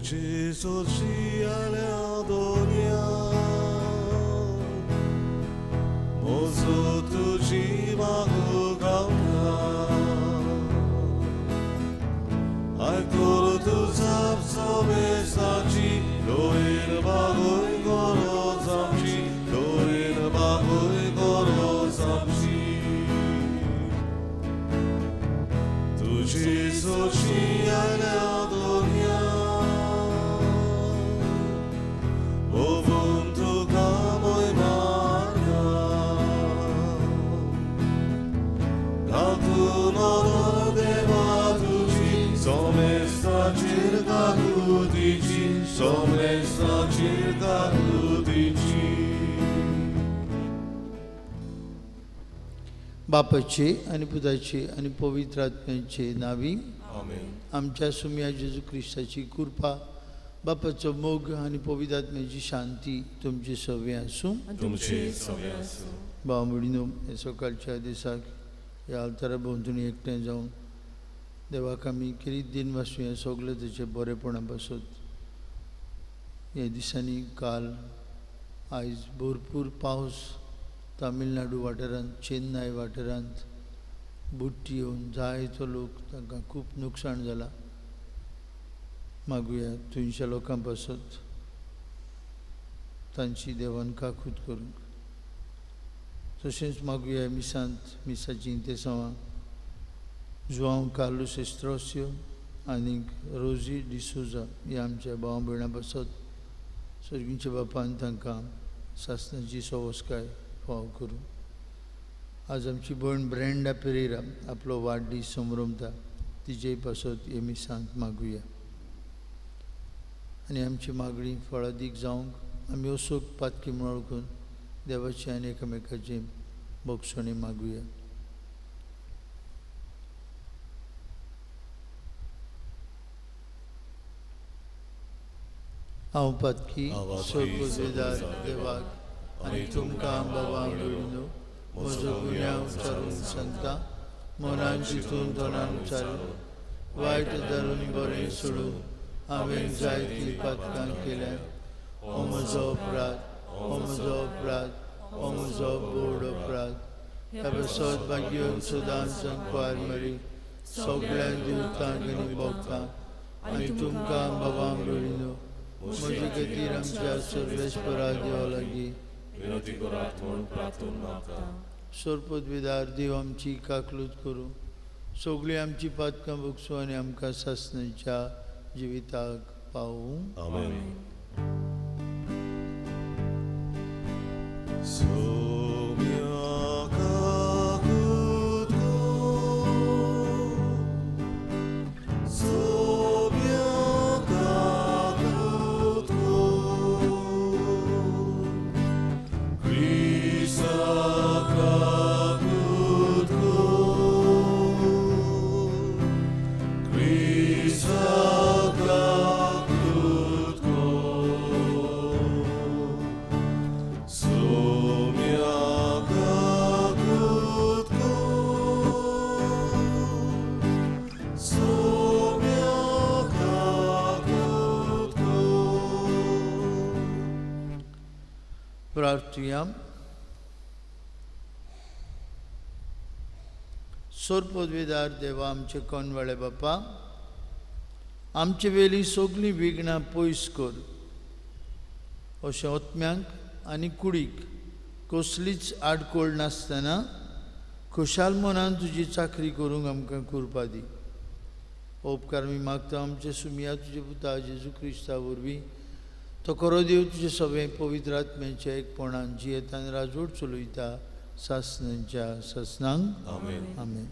तुजी सोशी आल्या दोन्या मोजो तुजी मागू गावता आयकुल तुझा सोमेसाची दोन बागूय गरज आमची दोन बागूय गरज आमची तुजी सोशी आल्या दोन्या ओवून तुका मोय मारता घातून देवा तुजी सोमेसाचेर काकुतीची सोमेसाचेर काकुतीची. बापाचे आनी पुताचे आनी पवित्र आत्म्याचे नावी आमेन. आमच्या सुम्या जेजू क्रिस्ताची कृपा, बापाचो मोग आनी पवित्र आत्म्याची शांती तुमचे सवे आसूं. तुमचे सवे आसूं. भाव भयणीनो, हे सकाळच्या दिसाक ह्या आल्तारा भोंवतणी एकठांय जावन देवाक आमी केरीत दिन वासूया सगळें तेचे बरेपणा पासत. ह्या दिसांनी काल आयज भरपूर पावस तामिळनाडू वाठारांत, चेन्नय वाठारांत बुट्टी येवन जायतो लोक तांकां खूब नुकसाण जालां. मागुया थंयच्या लोकां पासत तांची देवान काकूत करूंक. तशेंच मागुया मिसांत मिसाचीं इंतेसांवां जुआंव कार्लूस एस्ट्रोसियो आनी रोजी डिसोजा ह्या आमच्या भाव भयणां पासत सर्गींच्या बापान तांकां सासणाची सवस्काय फाव करूं. आज आमची भयण ब्रेंडा पेरेरा आपलो वाडदीस संभ्रमता, तिचेय पासत हे मिसांत मागुया. आनी आमची मागणी फळादीक जावंक आमी असोक पातकी म्हूण वळखून देवाची आनी एकामेकाची बक्षणी मागुया. हांव पातकी सोपदेदार देवाक आनी तुमकां बाबा भयणीनो म्हजो गुन्यांव उच्चारून सांगता. मनान चिंतून तोंडान उच्चारून वायट धरून बरें सोडून हांवें जायतीं पातकां केल्यात. हो म्हजो अपराध, हो म्हजो अपराध, हो म्हजो बोड अपराध. ह्या पासत भाग्योन सदांच संकवार मरी सगळ्या दिवतांक आनी भोगतांक आनी तुमकां बाबा भयणीनो म्हजे खातीर आमच्या सर्वेस्परा देवा लागीं विनंती करात म्हूण प्रार्थना मागता. सोरपदविदार देव आमची काकलूत करूं, सगळीं आमची पातकां भोगसूं आनी आमकां सासणाच्या जिविताक पावूं. आमेन. सोम्या काकूत कर, सोम्या काकूत कर, क्रिस्ता काकूत कर, क्रिस्ता काकूत कर, सोम्या काकूत कर, सोम्या काकूत कर. प्रार्थुया. सोरपदवेदार देवा आमचे कोनवाळे बापा, आमचे वेली सगळीं विघ्नां पयस कर. अशें आत्म्यांक आनी कुडीक कसलीच आडखळ नासतना खुशाल मनान तुजी चाकरी करूंक आमकां कृपा दी. उपकार आमी मागता आमचे सुमिया तुजे पुता जेजू क्रिस्ता वरवीं. तो खरो देव तुजे सगळें पवित्र आत्म्याच्या एकपणान जियेतान राजवट चलयता सासणाच्या सासणांक. आमेन. आमेन.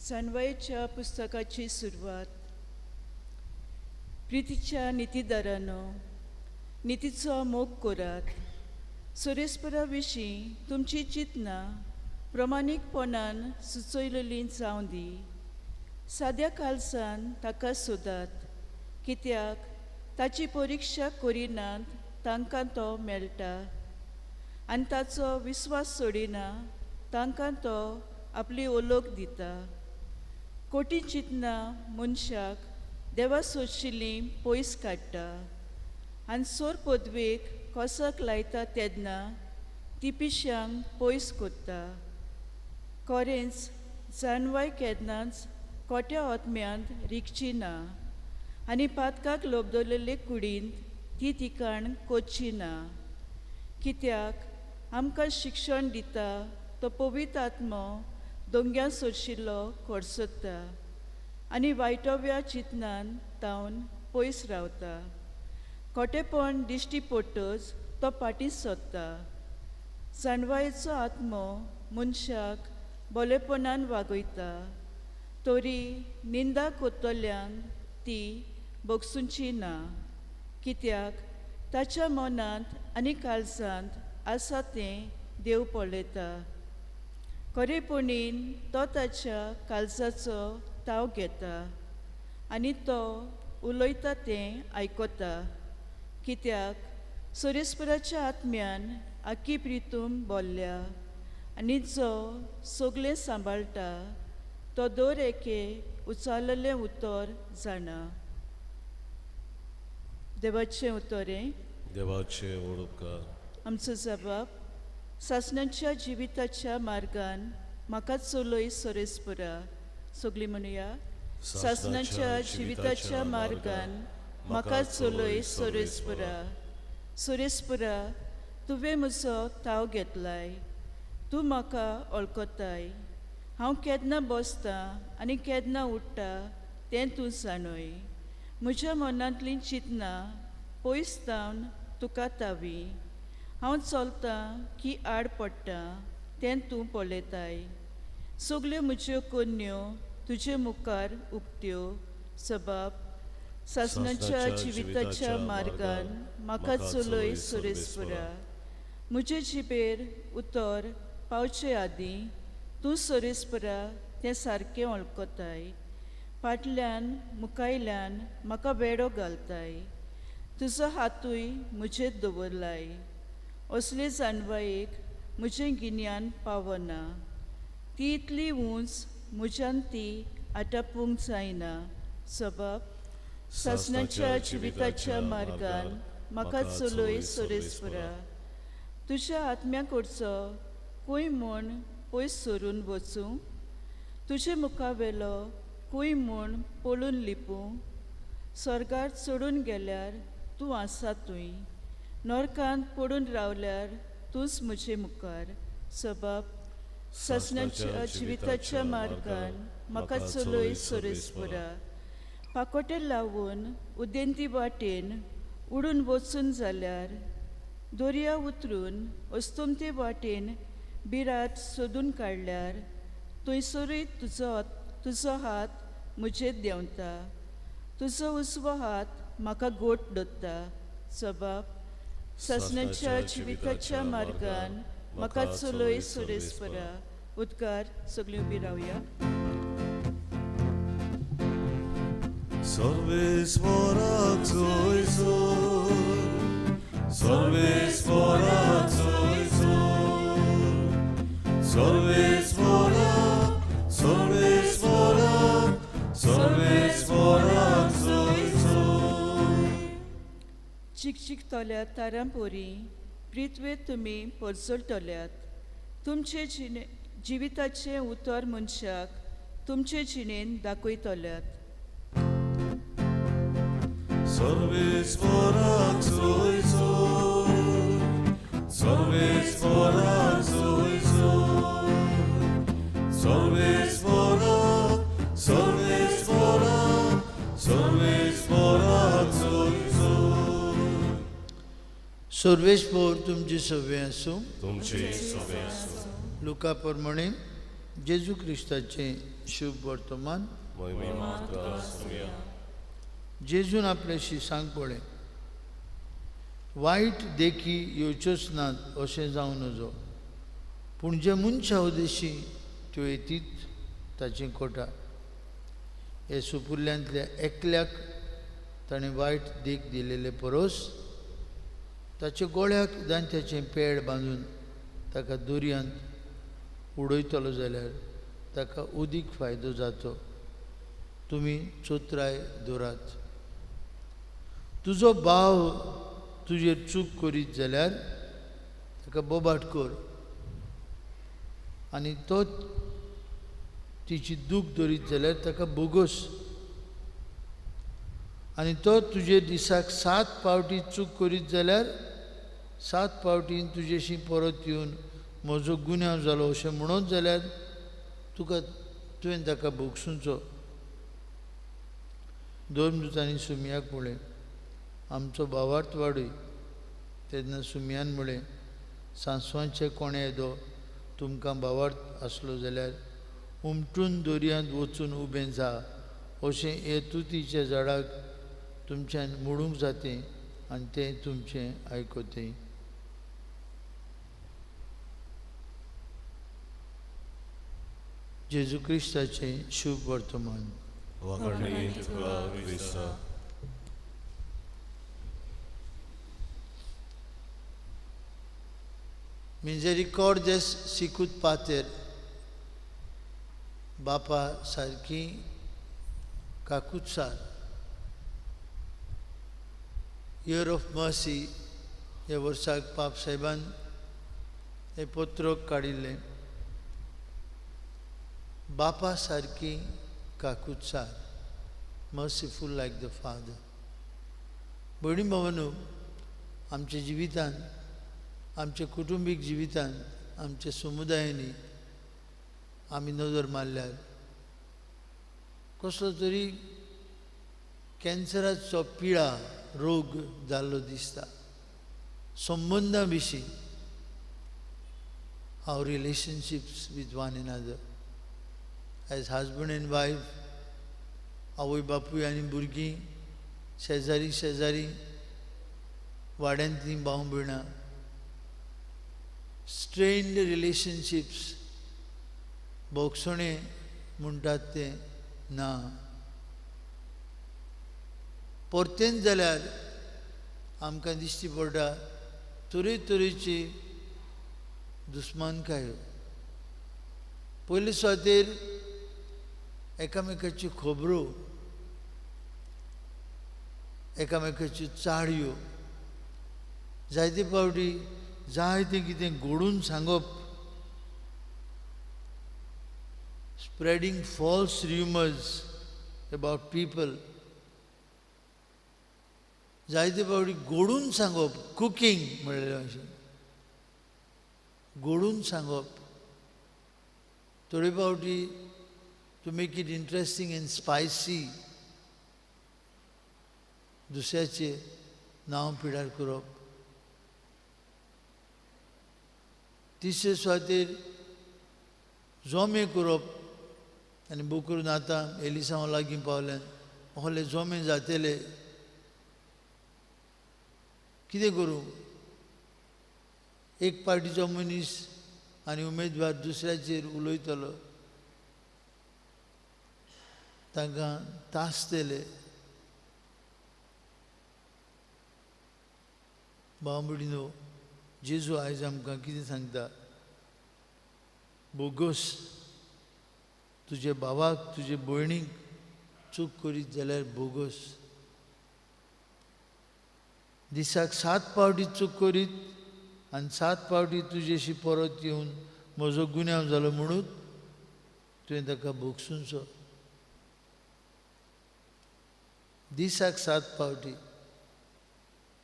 सनवयच्या पुस्तकाची सुरवात. प्रितीच्या नितीदारानो, नितीचो मोग करात. सोरेस्परा विशीं तुमची चिंतनां प्रमाणीकपणान सुचयलेली जावं दी. साद्या कालसान ताका सोदात, कित्याक ताची परिक्षा करिनात तांकां तो मेळटा. आनी ताचो विस्वास सोडिना तांकां तो आपली ओलोक दिता. कोटी चिंतना मनशाक देवा सोदशिल्लीं पयस काडटा आनी सोर पदवेक कोसक लायता तेन्ना ती पिश्यांक पयस कोत्ता. कोरेंच जाणवाय केन्नाच कोट्या आत्म्यांत रिगची ना आनी पातकाक लोबदलेले कुडींत ती तिकाण कोच्ची ना. कित्याक आमकां शिक्षण दिता तो पवित्र आत्मो दोंग्या सोरशिल्लो कोडसोत्ता आनी वायटव्या चिंतनान तावन पयस रावता. खोटेपण दिश्टी पडटच तो फाटीं सोदता. जाणवायेचो आत्मो मनशाक बोलेपणान वागयता तरी निंदा कोत्तल्यांक ती भोगसुची ना. कित्याक ताच्या मनांत आनी काळजांत आसा तें देव पळयता. खरेपणीन तो ताच्या काळजाचो ताव घेता आनी तो उलयता तें आयकता. कित्याक सोरेस्पराच्या आत्म्यान आकी प्रितूम बोल्ल्या आनी जो सगळें सांबाळटा तो दर एके उचारलेलें उतर जाणा. देवाचें उतरें देवाचे उपकार. आमचो जबाब सासणाच्या जिविताच्या मार्गान म्हाका चलय सोरेस्परा. सगळीं म्हणुया. सासणाच्या जिविताच्या मार्गान म्हाका चलय सोरेस्परा. सोरेस्परा तुवें म्हजो ताव घेतलाय, तूं म्हाका वळखताय. हांव केन्ना बसतां आनी केन्ना उठ्ठा तें तूं जाणय. म्हज्या मनांतलीं चिंतनां पयस तावन तुका तावी. हांव चलतां की आड पडटा तें तूं पळयताय. सगल्यो म्हज्यो कोन्यो तुजे मुखार उक्त्यो. सबाब सासणाच्या जिविताच्या मार्गान म्हाका चलय सोरेस्परा. म्हजे जिबेर उतर पावचे आदीं तूं सोरेस्परा तें सारकें वळखताय. फाटल्यान मुखायल्यान म्हाका वेडो घालताय. तुजो हातूय म्हजेर दवरलाय. असले जाणवायेक म्हजें गिन्यान पावना. ती इतली उंच म्हज्यान ती आटापूंक जायना. सबाब सासणाच्या जिविताच्या मार्गान म्हाका चलय सोरेस्परा. तुज्या आत्म्या कडचो खंय म्हूण पयस सरून वचूं, तुजे मुखावेलो खंय म्हूण पळून लिपूं. स्वर्गार चडून गेल्यार तूं आसा थंय, नरकांत पडून रावल्यार तूंच म्हजे मुखार. सबाब सासणाच्या जिविताच्या मार्गान म्हाका चलय सोरेस्परा. पाकोटे लावन उदेंती वाटेन उडून वचून जाल्यार, दर्या उतरून अस्तमते वाटेन बिराट सोदून काडल्यार थंयसरूय तुजो हात म्हजेर देंवता. तुजो उजवो हात म्हाका गोट दत्ता. सबाब सासणाच्या जिविताच्या मार्गान म्हाका चलय सोरेस्परा. उदकार सगळीं उबी रावया. सर्वेस्पराक चोयसो, सर्वेस्पराक चोयसो, सर्वेस्पराक, सर्वेस्पराक, सर्वेस्पराक चोयसो. चिकचिकतल्या तारांपोरी पृथ्वेर तुमी परजळटल्यात. तुमचे जिणे जिविताचें उतर मनशाक तुमचे जिणेन दाखयतल्यात. सर्वेस्पराक चोयसो, सर्वेस्पराक चोयसो, सर्वेस्पराक, सर्वेस्पराक, सर्वेस्पराक चोयसो. सर्वेस्पोर तुमचे सवे आसूं. तुमचे सवे आसूं. लुका प्रमाणे जेजू क्रिस्ताचें शुभ वर्तमान. जेजून आपल्या शिसांक पळय वायट देखी येवच्योच नात अशें जावं नजो, पूण जे मनशा उदेशी त्यो येतीत ताचें कोटा. हे सुपुल्ल्यांतल्या एकल्याक ताणें वायट देख दिलेले परस ताच्या गोळ्याक दांत्याचें पेड बांदून ताका दर्यांत उडयतलो जाल्यार ताका उदीक फायदो जातो। तुमी चोत्राय दवरात। तुजो भाव तुजेर चूक करीत जाल्यार ताका बोबाट कर आनी तो तिची दूख धरीत जाल्यार ताका बोगोस आनी तो तुजे दिसाक 7 पावटी चूक करीत जाल्यार 7 पावटी तुजेशी परत येवन म्हजो गुन्यांव जालो अशें म्हणत जाल्यार तुका तुवें ताका भोगसुचो। धर्मदूतांनी सुमयाक म्हळें, आमचो भावार्थ वाडय। तेन्ना सुमयान म्हळें, सांसवांचे कोणे येदो तुमकां भावार्थ आसलो जाल्यार उमटून दर्यांत वचून उबें जा अशें हे तुतीच्या झाडाक तुमच्यान मोडूंक जातें आनी तें तुमचें आयकतें। जेजू क्रिस्ताचें शुभ वर्तमान। Misericordes sicut pater, बापा सारकी काकुत्सार। इयर ऑफ मर्सी ह्या वर्साक पाप साहेबान हें पत्रक काडिल्लें। बापा सारकी काकुत्सार, मर्सीफूल लायक the father. भयणी भावांनो, आमच्या जिवितांत, आमच्या कुटुंबीक जिवितांत, आमच्या समुदायांनी आमी नदर मारल्यार कसलो तरी कॅन्सराचो पिळा रोग जाल्लो दिसता। संबंदां विशीं, our relationships with one another as husband and wife, आवय बापूय आनी भुरगीं, शेजारी शेजारी, वाड्यांतलीं भाव भयणां, स्ट्रेन्ड रिलेशनशिप्स, भोगसणें म्हणटात तें ना। परतेन जाल्यार आमकां दिश्टी पडटा तरेतरेची दुस्मानकायो। पयले सुवातेर एकामेकाच्यो खबरो, एकामेकाच्यो चाळयो, जायते फावटी जायतें कितें घडून सांगप, spreading false rumours about people, जायते फावटी गोडून सांगप, कुकींग म्हणलें अशें गोडून सांगप, थोडे फावटी to make it interesting and spicy दुसऱ्याचें नांव पिडार करप। तिसरे सुवातेर जोमे करप आनी बोकरून आतां एलिसांव लागीं पावल्यान ohले जोमे जातले, कितें करूं? एक पार्टीचो मनीस आनी उमेदवार दुसऱ्याचेर उलयतलो, तांकां तासतले। भाव भयणीनो, जेजू आयज आमकां कितें सांगता? बोगोस, तुजे भावाक तुजे भयणीक चूक करीत जाल्यार बोगोस। दिसाक 7 पावटी चूक करीत आनी 7 पावटी तुजेशी परत येवन म्हजो गुन्यांव जालो म्हणून तुवें ताका भोगसुचो। दिसाक 7 पावटी।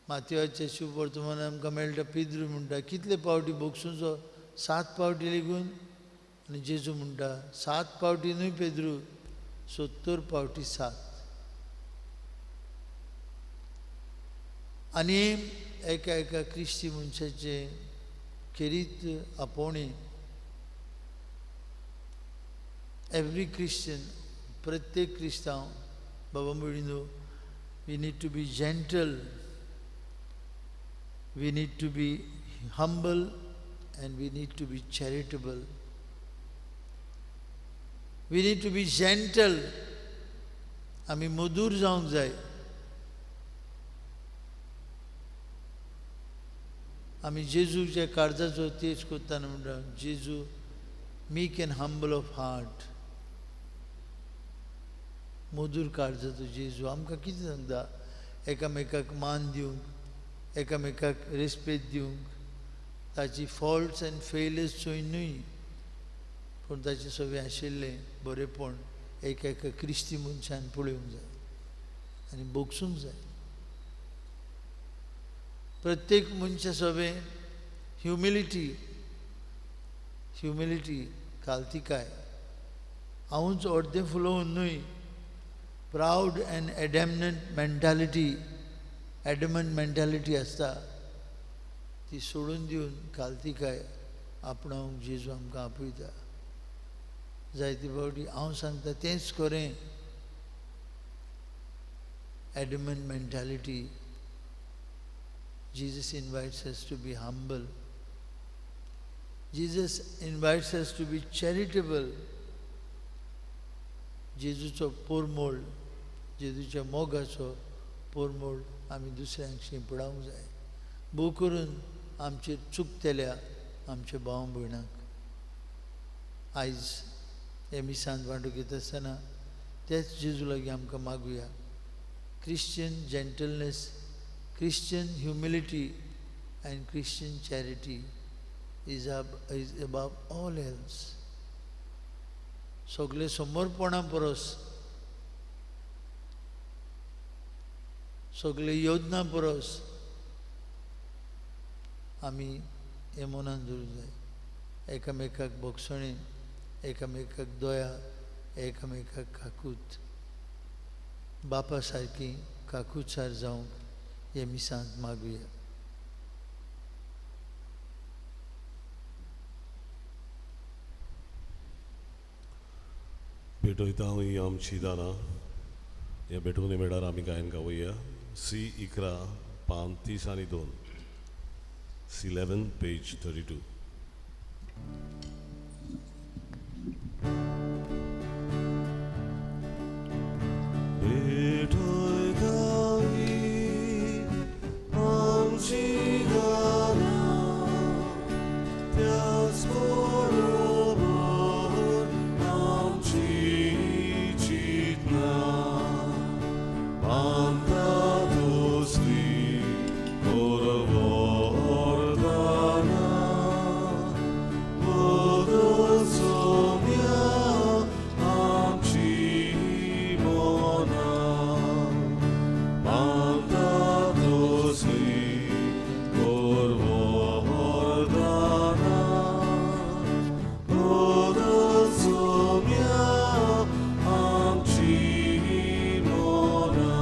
मातयेच्या शुभ वर्तमान आमकां मेळटा। पिद्रू म्हणटा कितले पावटी भोगसुचो? 7 पावटी लेगून। आनी जेजू म्हणटा 7 पावटी न्हय पेद्रू, 70 पावटी 7। आनी एका एका क्रिस्ती मनशाचें खेरीत आपोवणें, एवरी क्रिश्चन, प्रत्येक क्रिस्तांव बाबा भयणीनो, we need to be gentle, we need to be humble and we need to be charitable. We need to be gentle, आमी मधूर जावंक जाय, आमी जेजूच्या काळजाचो तेज करतना म्हणटा, जेजू meek and humble of heart, मधूर काळजाचो जेजू आमकां कितें सांगता? एकामेकाक मान दिवंक, एकामेकाक रेस्पेद दिवंक, ताची फॉल्ट्स एंड फेलियर्स चोय न्हय, पूण ताचें सगळें आशिल्लें बरेंपण एक एका क्रिस्ती मनशान पळोवंक जाय आनी भोगसूंक जाय. प्रत्येक मनशा सगळें ह्युमिलिटी, ह्युमिलिटी कालतिकाय, हांवूच अर्दें फुलोवन न्हय, proud and adamant mentality, adamant mentality आसता ती सोडून दिवन कालतिकाय आपणावंक जेजू आमकां आपयता. जायते फावटी हांव सांगता तेंच खरें, adamant mentality. Jesus invites us to be humble. Jesus invites us to be charitable. जेजूचो पोरमोळ, जेजूच्या मोगाचो पोरमोळ आमी दुसऱ्यांक शिंपडावंक जाय, भोव करून आमचेर चुकतल्या आमच्या भाव भयणांक. आयज हे मिसांत वांटो घेता आसतना तेच जेजू लागीं आमकां मागुया, Christian gentleness, Christian humility and Christian charity is above all else. सगळे समर्पणा परस, सगळे योजना परस आमी हे मनान धरूंक जाय. एकामेकाक भोगसणेन, एकामेकाक दया, एकामेकाक काकूत, बापा सारकी काकूतसार जावंक हे मिसांत मागुया. भेटयता ही आमची दारां. ह्या भेटवणे वेळार आमी गायन गावया सी 11 पान 32, सी 11 पेज 32. भेटयता ही आमची दारां, त्याच बरोबर आमची चिंतना, बांदता तसली बरोबरदाना, बदल सोम्या आमची मनां, बांदता तसली बरोबरदाना, बदल सोम्या आमची मनां.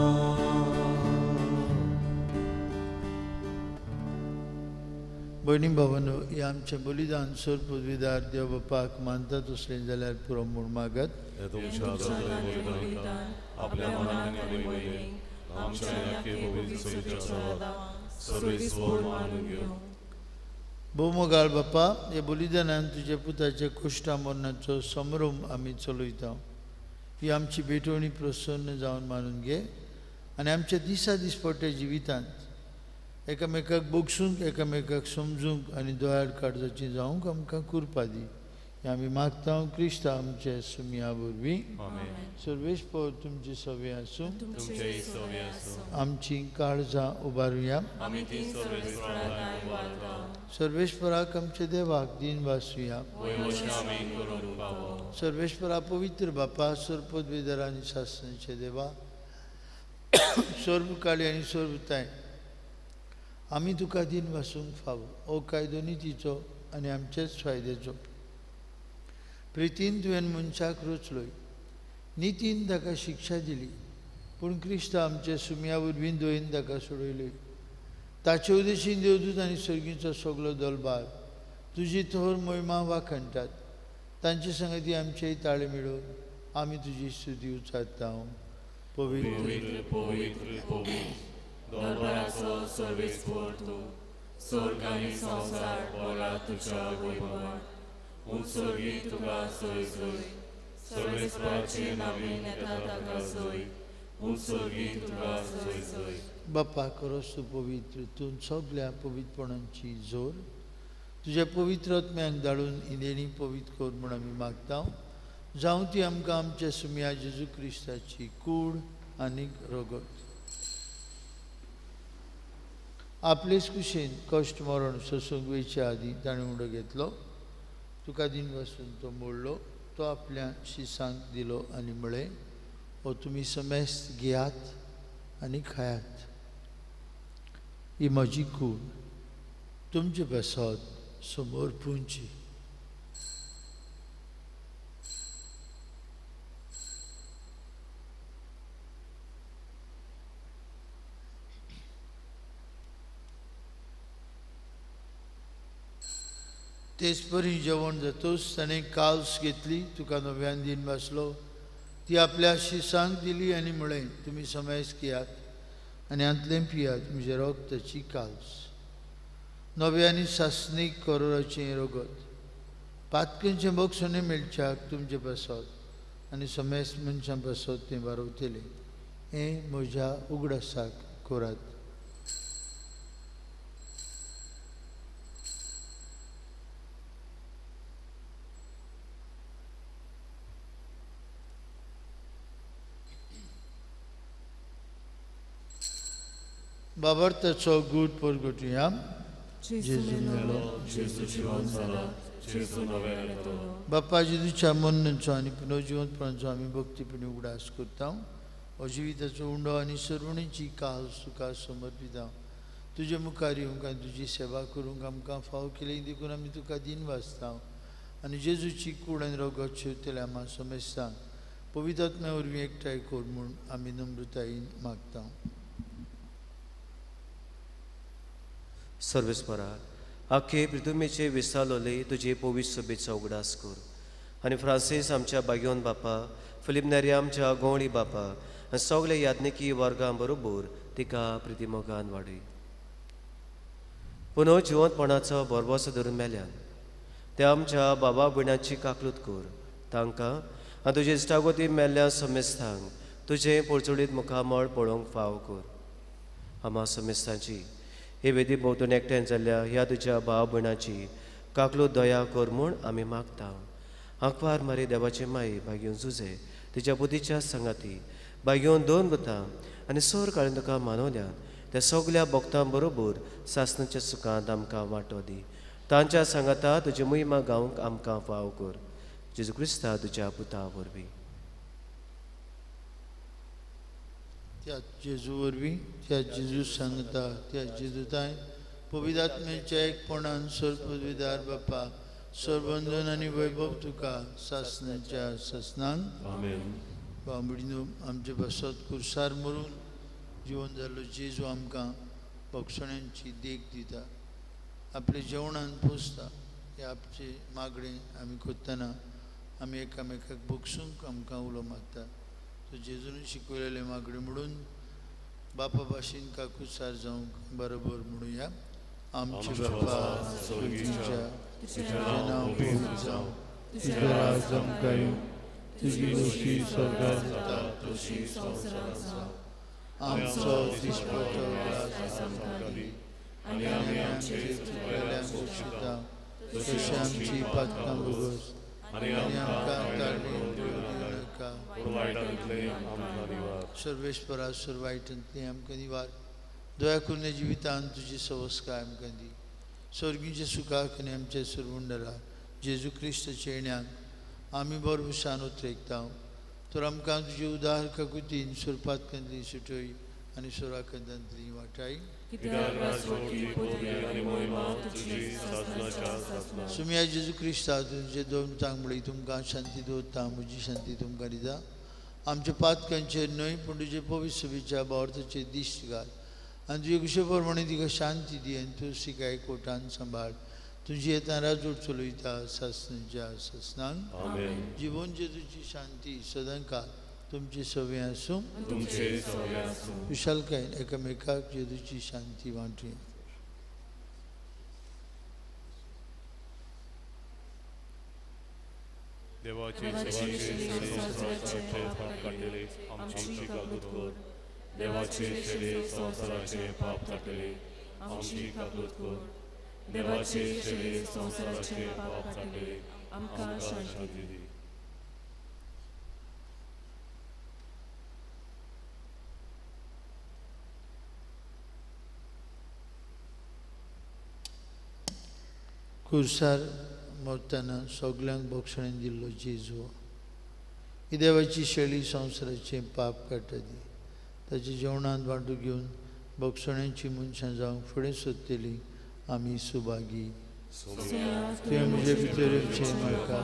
भयणी भावांनो, हे आमचें बलिदान सोर पदवीदार देव बापाक मानता तसलें जाल्यार पुरो म्हूण मागत. हे तुमच्या बलिदान आपल्या मनान आनी भयणींक आमच्या आनी पवित्र सर्वेस्पर मानून घेवं. भोवमोगाळ बापा, हे बलिदानान तुज्या पुताच्या कुश्टा मरणाचो समरोम आमी चलयता. ही आमची भेटवणी प्रसन्न जावन मानून घे आनी आमच्या दिसा दिसपट्ट्या जिवितांत एकामेकाक बोगसूंक, एकामेकाक समजूंक आनी दोयाळ काळजाची जावंक आमकां कृपा दी. हें आमी मागता क्रिस्ता आमच्या सुमया वरवीं. सर्वेस्पर तुमचे सवे आसूं. आमची काळजां उबारुया. सर्वेस्पराक आमच्या देवाक दीन वासुया. सर्वेस्परा पवित्र बापा, सर्वपदवीधर आनी शासनाचे देवा, सर्वकाळी आनी सर्वताय आमी तुका दीन वासूंक फावो. हो कायदो नितीचो आनी आमचेच फायद्याचो. प्रितीन तुवें मनशाक रचलोय, नितीन ताका शिक्षा दिली, पूण क्रिस्त आमच्या सुमया वरवीं दयेन ताका सोडयलोय. ताचे उदेशीन देवदूत आनी सर्गीचो सगलो दलबार तुजी थोर मोहिमा वाखणटात. तांचे संगती आमचेय ताळे मेळोवन आमी तुजी स्तुती उचारता. पवित्र पवित्र पवित्र दरबाराचो सर्वेस्पर तूं, स्वर्ग आनी संवसार भरला तुज्या वैभवान. उत्सर्गी तुका सोय सोय, सर्वेस्पराचे नांवान येता ताका सोय, उंच स्वर्गी तुका जय जय. बापा खरोच तूं पवित्र, तूं सगल्या पवित्रपणांची जोर. तुज्या पवित्र आत्म्याक धाडून ही देणी पवित्र कर म्हूण आमी मागता. जावं ती आमकां आमच्या सुमया जेजू क्रिस्ताची कूड आनी रगत. आपलेच कुशेन कश्ट मरण सोसूंक वयचे आदीं ताणें उडो घेतलो, तुका दिन वसून तो मोडलो, तो आपल्या शिसांक दिलो आनी म्हळें, हो तुमी समेस्त घेयात आनी खायात, ही म्हजी कूड तुमचे पासत समोर पुंची. तेच परी जेवण जातूच ताणें काल्स घेतली, तुका नव्यान दिन बसलो, ती आपल्या शिसांक दिली आनी म्हळें, तुमी समेस्त घेयात आनी हांतलें पियात, म्हजें रगताची काल्स, नव्या आनी सासणीक करोराचें रगत, पातकेंचें बक्षणें मेळच्याक तुमचे पासत आनी समेस्त मनशां पासत तें बारवतलें. हें म्हज्या उगडासाक करात. बाबर्थाचो गूट परगटुया. जेजू मेलो, जेजू जिवंत जाला, जेजू नव्यान येतलो. बाप्पा जेजूच्या मरणाचो आनी पुनर्जिवंतपणाचो आमी भक्तीपणी उगडास करता. हो जिविताचो उंडो आनी सर्वणीची काल्स तुका समर्पिता. तुजे मुखार येवंक आनी तुजी सेवा करूंक आमकां फाव केली देखून आमी तुका दिन वाचता. आनी जेजूची कूड आनी रगत शेवतल्या आमा समेस्तांक पवित्र आत्म्या वरवीं एकठांय कर म्हूण आमी नम्रतायेन मागता. सर्वेस्परा, आखे पृथुमेचे विसालोले तुजे पवित्र सभेचो उगडास कर आनी फ्रांसीस आमच्या बाग्योन बापा, फिलीप नेरी आमच्या गोंवळी बापा आनी सगळे याज्ञिकी वर्गां बरोबर तिका प्रितिमोगान वाडय. पुनः जिवंतपणाचो भरवसो धरून मेल्यान त्या आमच्या बाबा भयणाची काकलूत कर. तांकां आनी तुजे इश्टागती मेल्ल्या समेस्तांक तुजें पोळचोळीत मुखामळ पळोवंक फाव कर. आमा समेस्तांची हे वेदी भोंवतणी एकठांय जाल्ल्या ह्या तुज्या भाव भयणाची काकलूत दया कर म्हूण आमी मागता. आंकवार मारी देवाचे माई बागेवन जुजे तिच्या बुद्धीच्या सांगाती बागेवन दोन बुतां आनी सोर काळून तुका मानवल्या त्या सगल्या भक्तां बरोबर सासणाच्या सुखांत आमकां वांटो दी. तांच्या सांगाता तुजी महिमा गावंक आमकां फाव कर. जेजू क्रिस्ता तुज्या पुता वरवीं. त्या जेजू वरवीं, त्या जेजू सांगता, त्या जेजूताय पवित्र आत्म्याच्या एकपणान सर्वपदवीदार बापा, सर्वंदन आनी वैभव तुका सासणाच्या सासणान. आमेन. बाबडीनो आमचे पासत कुर्सार मरून जिवन जाल्लो जेजू आमकां बक्षण्यांची देख दिता, आपले जेवणान पोसता. हे आपचे मागणें आमी करतना आमी एकामेकाक बक्षूंक आमकां उलो मारता. तो जेजून शिकयलेलें मागणें म्हणून बापा भाशेन काकुसार जावंक बरोबर म्हणुया. आमचे बापा स्वर्गीच्या, तुजें नांव पवित्र जावं, तुजें राज आमकां येवं, तुजी खोशी स्वर्गार जाता तशी संवसारांत जावं. आमचो दिसपट्टो घास आमकां दी आनी आमी आमचे चुकलेल्यांक बक्षिता तशी आमची पातकां भोगस आनी आमकां ताळमेळ दिवं नाका. सर्वेस्परा सर्व वायटांतली आमकां निवार. दया करून जिवितान तुजी सवस्काय आमकां दी. स्वर्गीच्या सुखाक आनी आमच्या सर्वंडला जेजू क्रिस्ताच्या येण्याक आमी बरभसान उतरेकता. तर आमकां तुजे उदार काकुतीन सुरपातकांतली सुटय आनी सुराकंतांतली वाटाय. सुमया जेजू क्रिस्ता तुमचे दोन तांगमळी तुमकां शांती दवरता, म्हजी शांती तुमकां दिता. आमच्या पातकांचेर न्हय पूण तुजे पवित्र सभेच्या भावार्थाचेर दिश्ट घाल आनी तुजे कुशे प्रमाणे तिका शांती दी आनी तूं तिका कोटान सांबाळ. तुजी येता राजवट चलयता सासणाच्या सासणान. जिवन जेजूची शांती सदांकाळ तुमची सवे आसूं. विशालकायेन एकामेकाक जेजूची शांती वांटुया. देवाचे संवसाराचे पाप काडटले आमची काकूत कर. देवाचे शेले संवसाराचे पाप काडटले आमची काकूत कर. देवाचे शेले संवसाराचे पाप काडटले आमकां शांती दी. कुर्सार मरतना सगल्यांक बोगसणेन दिल्लो जेजू ही देवाची शेळी संवसाराचें पाप काडटा ती ताच्या जेवणांत वांटू घेवन बोगसण्याची मनशां जावंक फुडें सोदतली आमी सुभागी. तुवें म्हजे भितर येवचें म्हाका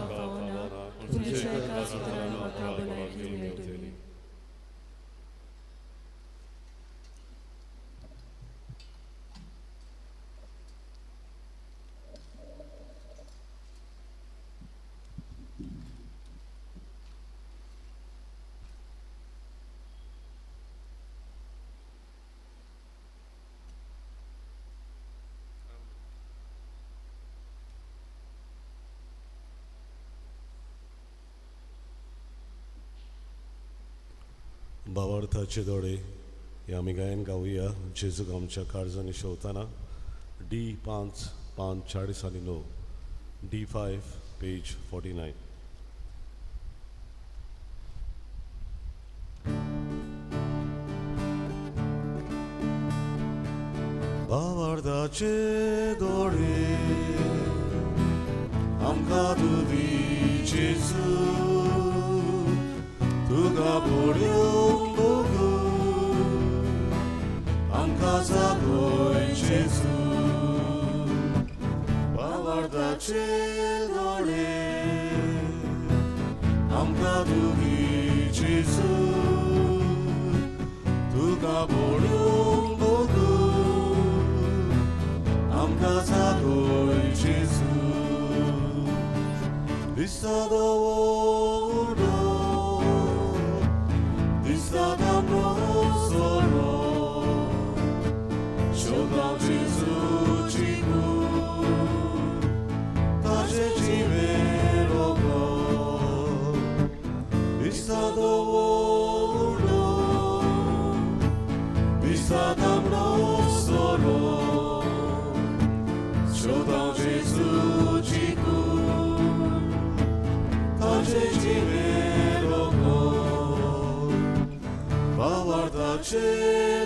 भावार्थाचे दोळे हे आमी गायन गावया जेजूक आमच्या काळजांनी शेवताना डी 5 5 40 आनी 9 डी 5 पेज 49. भावार्थाचे दोळे आमकां तूं दी जेजू तुका पळोवंक बगू आमकां जागय जेजू. भावार्थाचे दोळे आमकां तूं दी जेजू तुका पळोवंक बगू आमकां जागय जेजू. दिसता दवरलो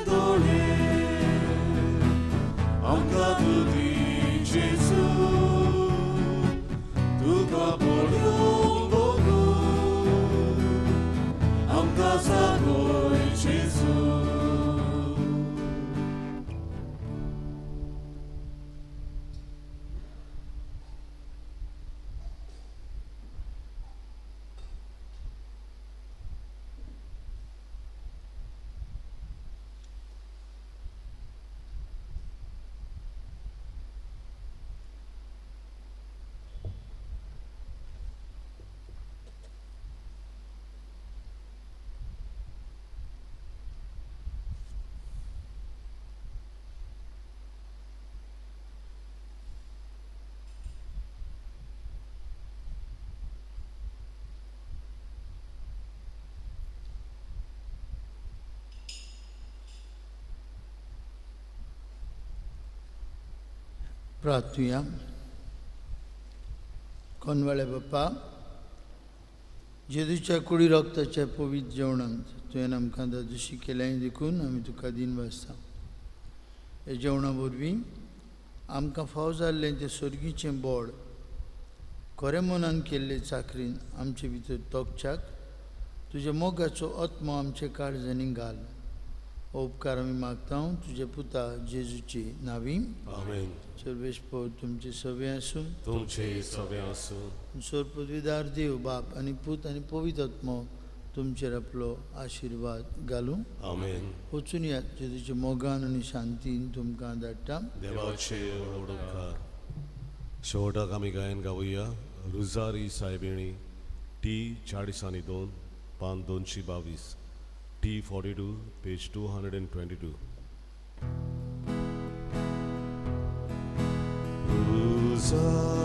दोळे आमकां तूं दी जेजू तुका पळोवंक बगू आमकां जागय जेजू. प्रार्थुया. कोनवाळे बाप्पा जेजूच्या कुडी रक्ताच्या पवित्र जेवणांत तुवें आमकां दादोशी केलें देखून आमी तुका दिन वाचता. ह्या जेवणा वरवीं आमकां फाव जाल्लें तें सर्गीचें बोड खरें मनान केल्ले चाकरीन आमचे भितर तोपच्याक तुज्या मोगाचो आत्मो आमचे काळजांनी घाल. हो उपकार आमी मागता तुज्या पुता जेजूचे नांवी. आमेन. सर्वेस्पर तुमचे सवे आसूं. तुमचे सवे आसूं. सर्वपदवीदार देव बाप आनी पूत आनी पवित्र आत्मो तुमचेर आपलो आशिर्वाद घालूं. आमेन. वचून यात जेजूच्या मोगान आनी शांतीन तुमकां धाडटा. देवाचे व्हड उपकार. शेवटाक आमी गायन गावया रुजारी सायबिणी टी 40 आनी 2 पान 222 T 42 page 222. Rosary